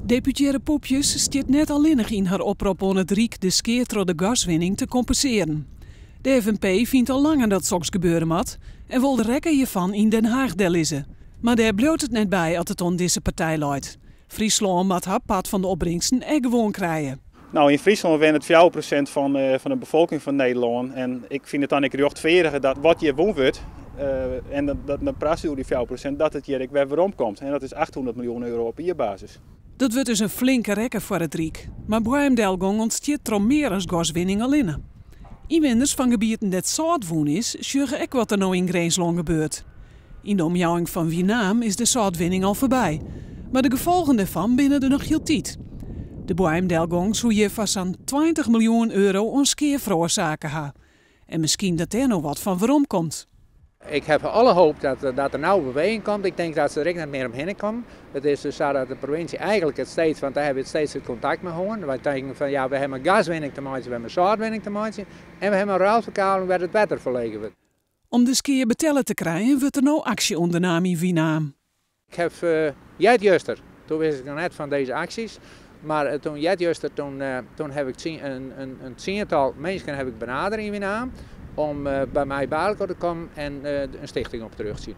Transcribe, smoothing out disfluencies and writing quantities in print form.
Deputearre Poepjes stiet net allinnich yn har oprop oan it Ryk de skea troch de gaswinning te kompensearjen. De FNP fynt al langer dat soks gebeure moat en wol de rekken hjirfan yn Den Haag dellizze. Mar dêr bliuwt it net by as it oan dizze partij leit. Fryslân moat har part fan de opbringsten ek gewoan krije. No, yn Fryslân wennet 4% fan de befolking fan Nederlân en ik fyn it dan ek rjochtfeardich dat wat hjir wûn wurdt, en dat men praat oer dy 4%, dat it hjir ek wer werom komt. En dat is 800 miljoen euro op jierbasis. Dat wurdt dus in flinke rekken foar it Ryk. Mar boaiemdelgong ûntstiet troch mear as gaswinning allinne. Ynwenners fan gebieten dêr't sâlt wûn is, sjogge ek wat der no yn Grinslân gebeurt. Yn de omjouwing fan Winaam is de sâltwinning al foarby. Mar de gefolgen dêrfan binne der noch hieltyd. De boaiemdelgong soe hjir foar sa'n 20 miljoen euro oan skea feroarsake ha. En miskien dat dêr no wat fan werom komt. Ik heb alle hoop dat er nou beweging komt. Ik denk dat ze er ek net mear omhinne komme. It is dus sa dat de provinsje eigentlik it steeds, want dêr hawwe we it steeds it kontakt mei hân. Wy tinke fan ja, we hawwe mei gaswinning te meitsjen, we hawwe mei sâltwinning te meitsjen en we hawwe in ruilferkaveling wêr't it wetter ferlege wurdt. Om de skea betelle te krijen wurdt der no aksje ûndernaam yn Winaam. Ik haw earjuster, doe wist ik noch net fan dizze aksjes, mar toen earjuster, toen haw ik in tsiental minsken haw ik benadere yn Winaam om by my by elkoar te kommen en in stichting op te rjochtsjen.